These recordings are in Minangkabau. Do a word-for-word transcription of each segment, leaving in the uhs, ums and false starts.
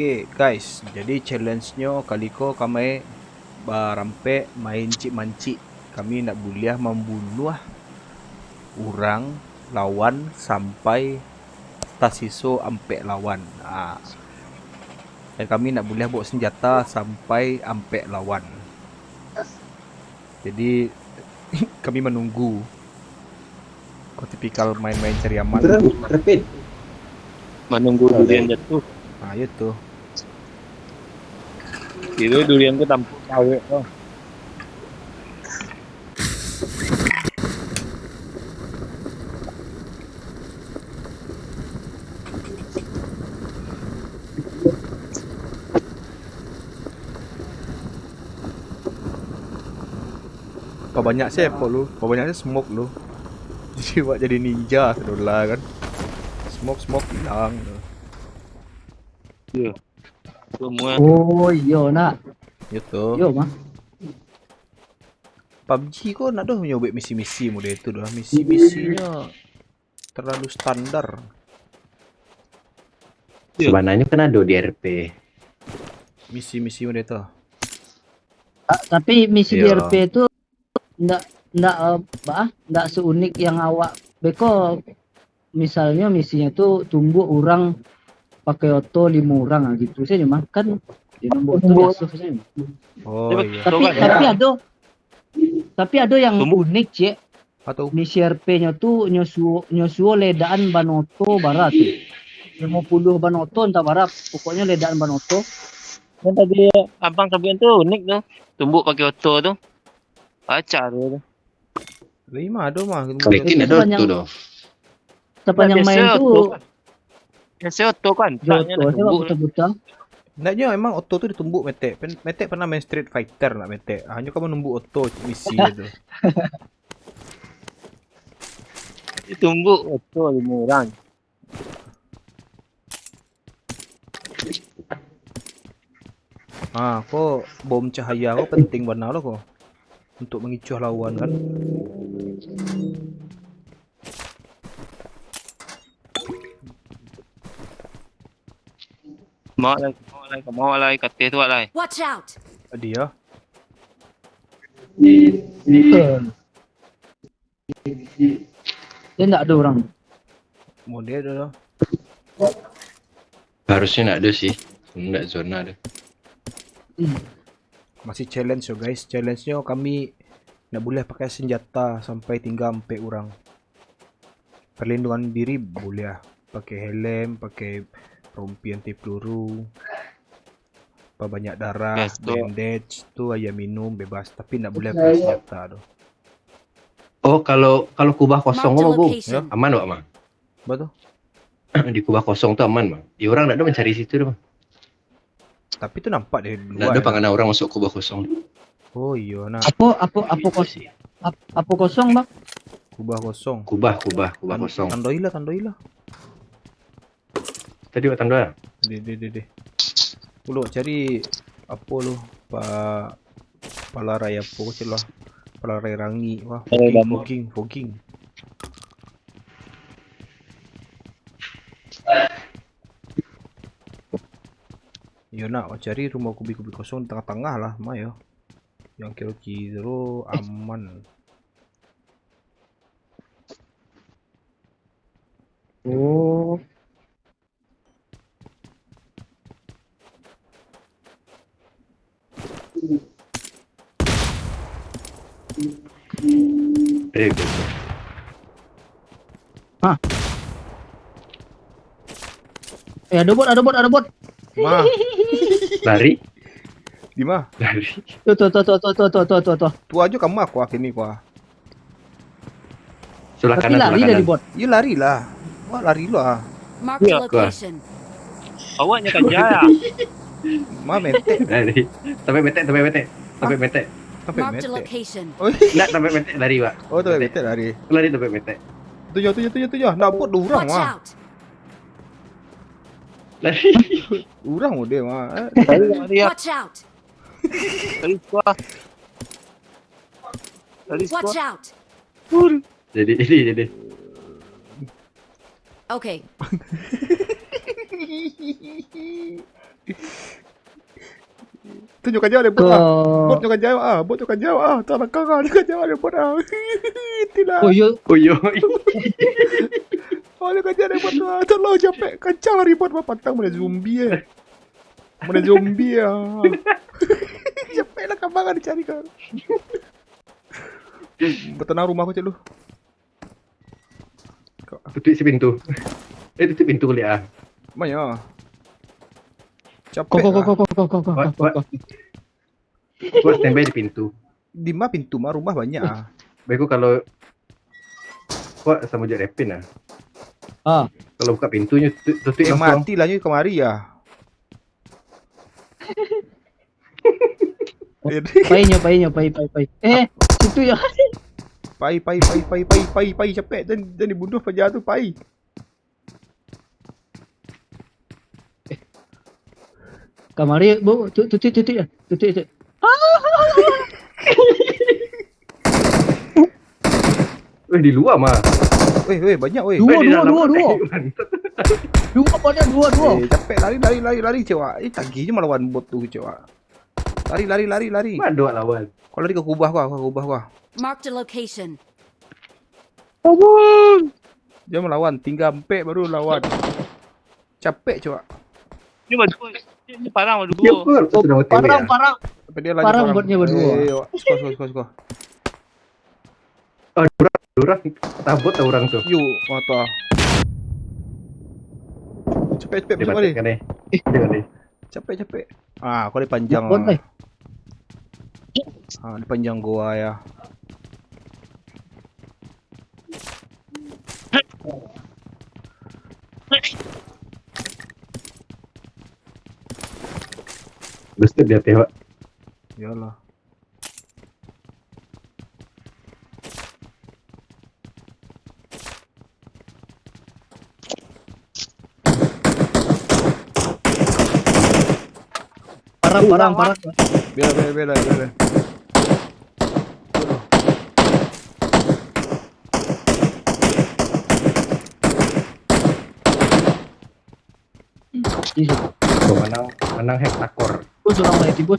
Oke, guys, jadi challenge-nyo kali ko kami barampek main cik mancik. Kami ndak buliah mambunuah urang lawan sampai tasiso ampek lawan. Ah. Dan kami ndak buliah bawa senjata sampai ampek lawan. Jadi, kami manunggu. Kau tipikal main-main cari aman. Itu kan rapid. Manunggu durian jatuh. Ah, iyo tu. Kiro durian tu tampuk sawek tu. Pabanyak se epok lu, pabanyak se smoke lu. Jadi awak jadi ninja sadolah kan. Smoke, smoke hilang. Iyo. Semua. Oh, iyo nak. Yo tu. Yo mah. PUBG ko nak doh nyo buek misi-misi model tu doh. Misi-misinyo terlalu standar. Iyo. Sabananyo kan ado di R P. Misi-misi model tu. Ah, tapi misi di Iyo. R P tu ndak, ndak, eh, bah, ndak seunik yang awak beko. Misalnyo misinyo tu tumbuak urang pakai oto limo urang, ah, gitu sajo mah. Kan di nomor tu Tumbuak. biaso sajo. Oh, Tapi, iyo. Tapi, Tuh kan. tapi ado, tapi ado yang Tumbuak. unik, Cik. Apa tu? Misi R P-nyo tu nyo suo, nyo suo ledakan ban oto bara tu. Limo puluah ban oto antah bara, pokoknyo ledakan ban oto. Yang tadi abang sabuik tu unik tu. Tumbuak pakai oto tu. Acah tu. Lima ado mah. Tapi Mungkin ado sapanjang, tu doh. sapanjang Biaso main tu oto kan. Biaso oto kan, yo, tak nyo oto nak saja tumbuak tu. Putar-putar. Ndak nyo, emang oto tu ditumbuak metek. Pen-, metek pernah main Street Fighter nak metek. Ah, nyo kan manumbuak oto misi tu. Ditumbuak oto limo urang. Ha, ko bom cahaya ko penting bana lo ko. Untuk mangicuah lawan kan. Mawak lai, mawak lai, mawak lai, kateh tu lai. Watch out! Dia. Dia ndak ado urang. Model tu lah. Harusnyo ndak ado sih. Ndak zona tu. Hmm. Masih challenge yo, guys. Challenge-nyo kami ndak buliah pakai senjata sampai tingga ampek urang. Perlindungan diri buliah. Pakai helm, pakai rompi anti peluru. Pabanyak darah, Yes, tu. bandage, tu aia minum, bebas. Tapi ndak buliah pakai senjata tu. Oh, kalau, kalau kubah kosong Marked a ko, Bagus. location. Aman wak mah? Apa tu? Di kubah kosong tu aman mah. Di urang ndak ado mancari situ tu mah. Tapi tu nampak dari Ndak luar ado ya. pangana urang masuk kubah kosong. Oh iyo nah. Apo, apo, apo Itu kos-, sih. ap-, apo kosong, Bang? Kubah kosong. Kubah, kubah, kubah Tan-, kosong. Tandoi lah, tandoi lah. Tadi wak tando lah. Deh, deh, deh, deh. Pulo cari apo lu, pa-, palarai apo ceh lah. Palarai rangi wah. Palarai Fogging, rangi. fogging, fogging. Yo nak cari rumah kubi-kubi kosong di tangah-tangah lah, mah yo. Yang kiro-kiro aman. Oh. Eh, betul. Hah? Eh, ado bot, ado bot, ado bot. Ma. Lari? Di ma? Lari. Tuh, tuh, tuh. Tu ajo kamu aku kini kua. Sebelah Tapi kanan, lari sebelah dari kanan. bot. Iyo lari lah. Wah, lari lah. Mark the Iya. location. Awaknyo kan jaya. Ma metek. Lari. Sampai metek, sampai metek. Sampai Hah? metek. Sampai Mark the metek. location. Oh, Ndak sampai metek lari, Pak. Oh, sampai Metek. metek lari. Lari sampai metek. Tujuh, tujuh, tujuh, tujuh. Ndak bot dua urang, Watch wah. out. Lari. Urang udah, wah. Eh. Lari, lari, ya. Watch out. Lari, wah. Lari, Watch wah. out. Jadi, jadi, jadi. Okay. Tu nyo ka jawab deh, bot ah. Bot nyo ka jawab ah, bot nyo ka jawab ah. Tu alangkah ah, nyo ka jawab deh, bot ah. Itulah. Oh, iyo. Oh iyo. Oh, nyo ka jawab deh, bot ah. Tolong capek, kancang lari bot, pantang mana zombie eh. Mana zombie ah. Capek lah kamar dicari kau. Batanang rumah aku cek lu. Tutup si pintu. Eh, tutup pintu liak ah. Maya. Capek Kok, kok, lah. kok, kok, kok, kok, kok, Buat, kok, buat. kok. Buat standby di pintu. Di ma pintu ma rumah banyak ah. Baik kalau buat sama je repin lah. Ah, Kalau buka pintunyo tutup, tutup Yang langsung. mati lah nyo kamari ya. Pai nyo, pai nyo, pai, pai, pai. Eh, situ ya. Pai pai pai pai pai pai pai capek dan dan dibunuh paja tu pai. Kamari, bu, tu, tu, tu, tu, tu, tu, tu, tu. Eh, di luar mah. Weh weh banyak weh. Dua, Eh, di dua, dalam dua, kotak dua. Iwan. Dua, pada dua, dua. Eh, capek lari lari lari lari cewek. Eh tagih je melawan bot tu cewek. Lari lari lari lari. Mana dua lawan? Kau lari ke kubah kau, ke kubah kau. Marked a location. Dia melawan, tinggal ampek baru lawan. Capek cewek. Ni berdua. Ni parang Dia berdua. pun sudah Parang, bertemu ya. parang. Tapi dia lari Parang parang. botnya berdua. Eh, siko siko siko. Ah, dua orang, dua orang. Tabut lah orang tu. Yu, mata. Capek capek Dia macam mati mana? Kan eh. Dia mati. Capek capek. Ah, kau dia panjang. Bot, eh. Ah, dia panjang gua ya. Mesti dia tengok. Iyalah. Parang, parang, parang. Bela bela bela bela. Ih, Tuh, menang menang hektakor. bos orang lain tiba.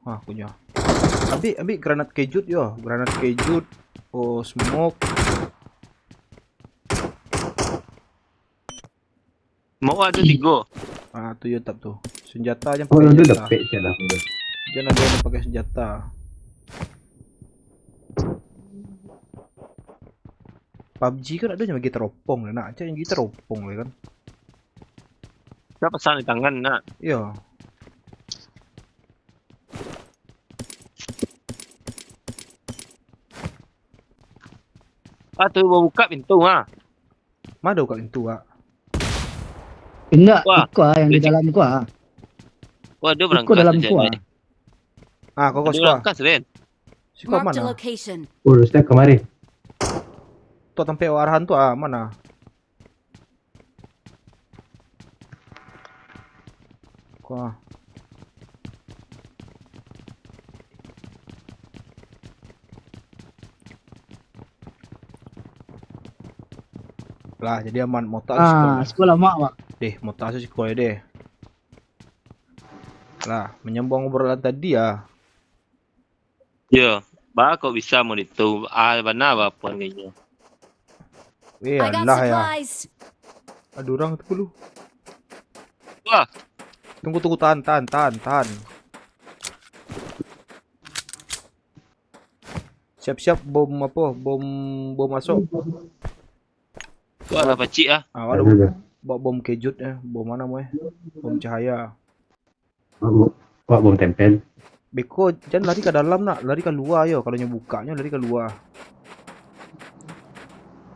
Ah, punya. Ambil ambil granat kejut yo, granat kejut. Oh, smoke. Mau ada tiga. Ah, tu yo tap tu. Senjata jangan Oh, pakai lu senjata. Dapek je lah. Jangan ada yang pakai senjata. PUBG kan ada yang bagi teropong lah nak. Cak yang bagi teropong lah kan. Kita pasang di tangan nak. Iya. Ah tu bawa buka pintu ah. Mana buka pintu ah? Indak, Wah, iko ah, yang di licik. Dalam ko ah. Wah, dia Iko berangkat dalam saja. ko ah. Ah, kau kau Dia suka. berangkat Ren. Suka Marked a mana? Location. Oh, Ustaz kemari. Tu tampek arahan tu ah, mana? Kau ah. Lah, jadi aman motor Ah, sekolah mak, Pak. Deh, motor asu siko deh. Lah, menyambung obrolan tadi ah. Ya, ba kok bisa mau ditu? Ah, bana ba pun kayaknya. Eh, I got alah ya. Supplies. Ada orang tu dulu. Wah, Tunggu tunggu tahan tahan tahan tahan. Siap-siap bom apa? Bom bom masuk. wah lah pacik ah. Ah, ada Aduh, dah. Bom, bom kejut eh, bom mana mo eh? Bom cahaya. Wak, wak bom tempel. Beko, jangan lari ke dalam nak, lari ke luar yo. Kalau nyo bukanyo lari ke luar.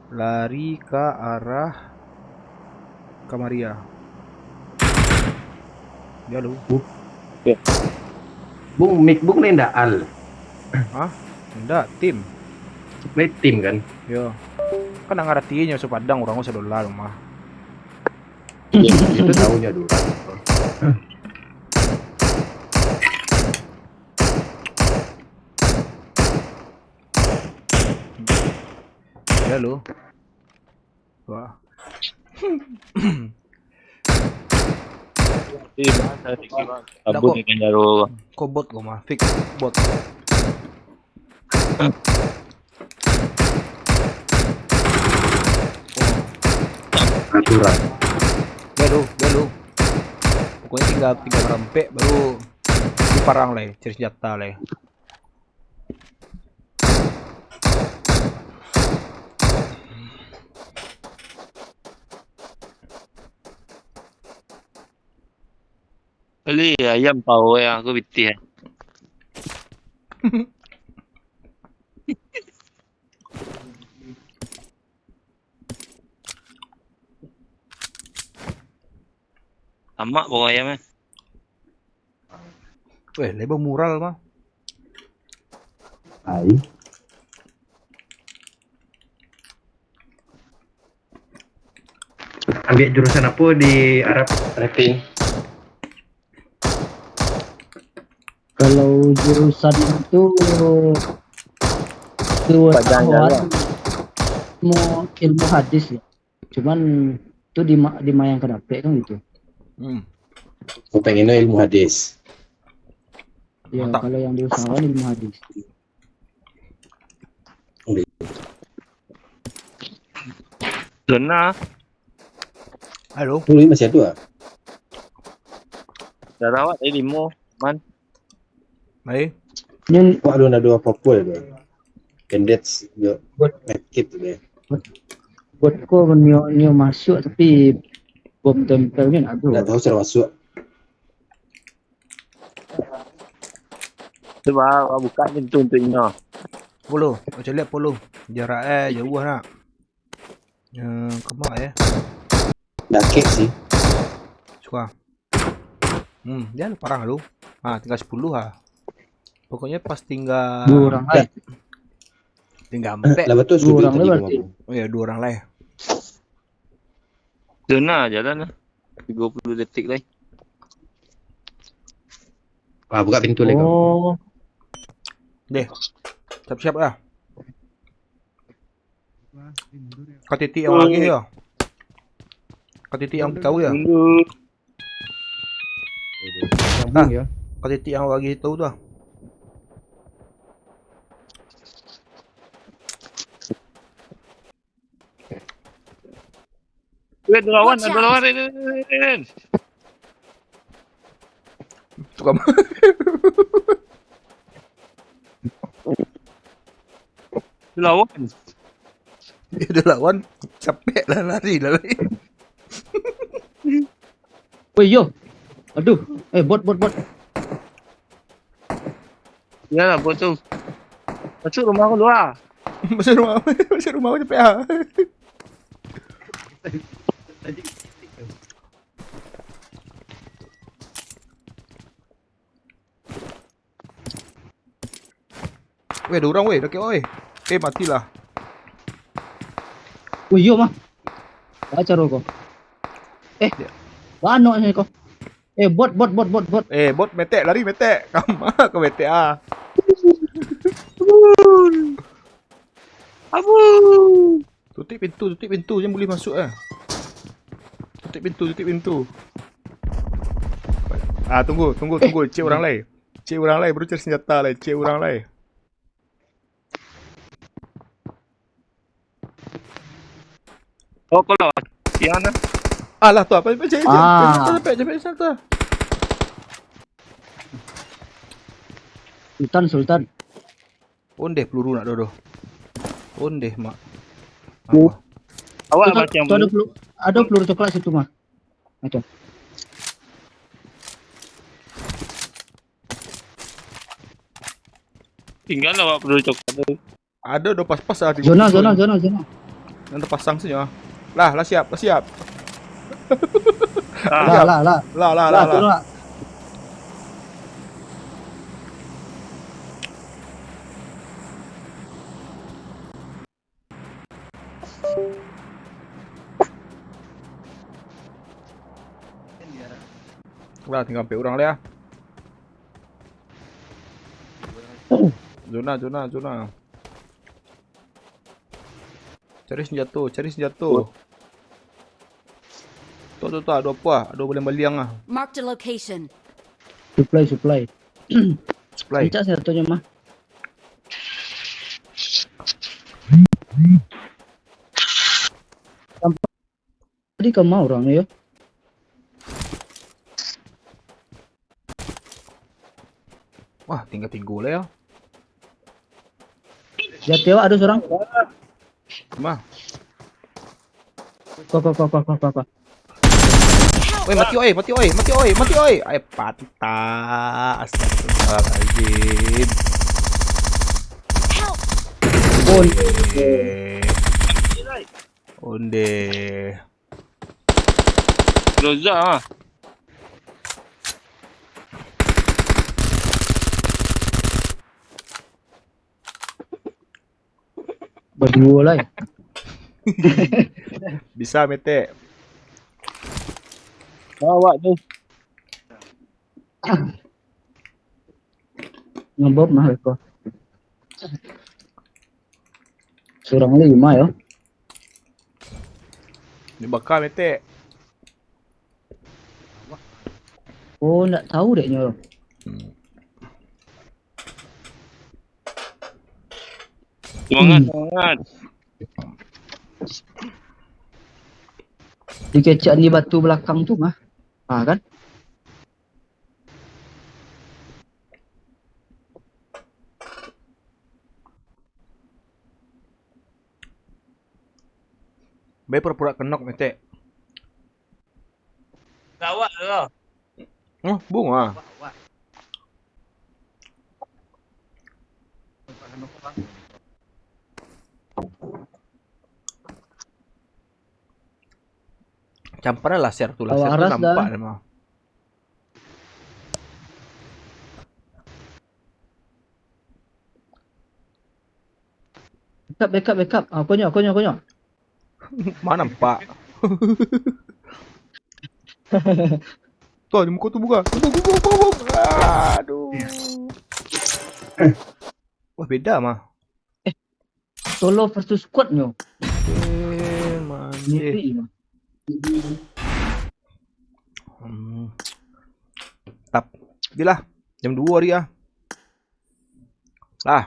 Lari ke arah Kamaria. Ya lu. Bung mik bung ni ndak al. Hah? Ndak, tim. Ni tim kan. Yo. Kan ndak ngarati nyo sepadang urang sadolah rumah. Itu tahunya dulu. Ya lu. Wah. Eh, bang, saya tinggi, bang. Dah, Abun kok. Ikan jaro, bang. Kok bot kau mah? Fix bot. Oh. Aturan. Belu, belu. Pokoknya tinggal, tinggal merampek, baru diparang lai, cari senjata lai. Bali ayam pao yang aku pitih. Amak pao ayam eh. Weh, lebo mural mah. Ai. Ambil jurusan apa di Arab, Rifin? Kalau jurusan itu, itu Panjang tahu jalan. Ilmu, ilmu hadis ya. Cuman tu di ma-, di ma yang ka dapek kan gitu. Hmm. Aku pengennya ilmu hadis. Ya, mantap. Kalau yang di usahawan ilmu hadis. Zona. Halo. Dulu masih ada ah. Dah rawat eh limo, man. Baik. Nyo, wah, alun ado apo-apo lai tu. Pendek yo. Buat, sakik tu deh. Buat, buat ko nyo, nyo masuk tapi bom tempel ni nak tu. Ndak tahu cara masuk. Cuba awak buka pintu untuak inyo. Polo, macam lihat polo. Jarak eh jauh nak. Eh, kama eh. Dakek sih. Suka. Hmm, dia ada parang lu. Ah, tinggal sepuluh ah. Pokoknya pas tinggal duo urang lai. Tinggal ampek. Lah betul dua sepuluh urang tadi lai berarti. Oh ya, dua urang lai. Zona jalan lah. Tigo puluah detik lai. Ah, buka pintu lai kau. Oh. Deh. Siap-siap lah. Ka titik yang lagi ya. Ka titik yang tahu ya. Mundur. Nah, ya. Ka titik yang lagi tahu tu lah. Weh, ada lawan, ada lawan, Ren, Ren, Ren, Ren. Tukang. Ada lawan. Dia ada lawan, capek lah lari lah. Woi, yo. Aduh, eh bot, bot, bot. Iyalah, bot tu. Masuk rumah aku dulu ah. Masuk rumah, masuk rumah aku capek ah. Weh, ada urang weh, dakek weh. Eh, matilah. Oh iyo mah. Baa caro ko. Eh, banok ni ko. Eh, bot, bot, bot, bot, bot. Eh, bot metek, lari metek. Kama ko metek ah. Abu. Tutuik pintu, tutuik pintu, jan buliah masuak ah. Tutuik pintu, tutuik pintu. Ah, tunggu, tunggu, tunggu. Cek urang lai. Cek urang lai, baru cari sanjato lai. Cek urang lai. Oh, kalau siang nah. Alah, tu apa? Cari, cari, cari sanjato, cari, cari sanjato. Sultan, Sultan. Ondeh peluru nak doh. Ondeh, Mak. Apa? Awak tu, macam tu ada peluru, ada peluru coklat situ, Mak. Macam. Tinggal awak peluru coklat tu. Ada doh pas-pas lah di zona, zona, zona, zona. Yang terpasang saja. Lah, lah siap, lah siap. Lah, lah, lah. Lah, lah, lah, lah. Lah, tinggal ampek urang lai ah. Zona, zona, zona. Cari sanjato, cari sanjato. Tu, tu, tu, ado apo ah? Ado baliang-baliang ah. Marked a location. Supply, supply. Supply. Rancak sanatonyo mah. Tadi ka ma urang yo? Wah, tingga tigo lah yo. Jati awak ado surang. Mah. Ko, ko, ko, ko, ko, ko, ko. Oi, mati oi, mati oi, mati oi, mati oi. Ai, patah. Astagfirullahaladzim. Help! Pun. Onde. Groza ah. Baduo lai. Bisa, Metek. Awak tu. Ngebom mah beko. Surang lima yo. Dibaka, Metek. Oh, ndak tahu dek nyo. Semangat, Hmm. Semangat. Dikecek di batu belakang tu mah. Ah, kan? Bae pura-pura kenok, Metek. Gawat tu lah. Oh, bunga. Campur lah share tu lah, Bawa share tu aras nampak dah. Dia mah. Backup, backup, backup. Ah, konyo, konyo, konyo. Mana nampak? Tuh, di muka tu buka. Buka, buka, buka, buka. Aduh. Wah, beda mah. Solo versus squad nyo. Eh, manjeh. Ngeri mah. Hmm. Tap. Gila. Jam dua hari ah. Lah.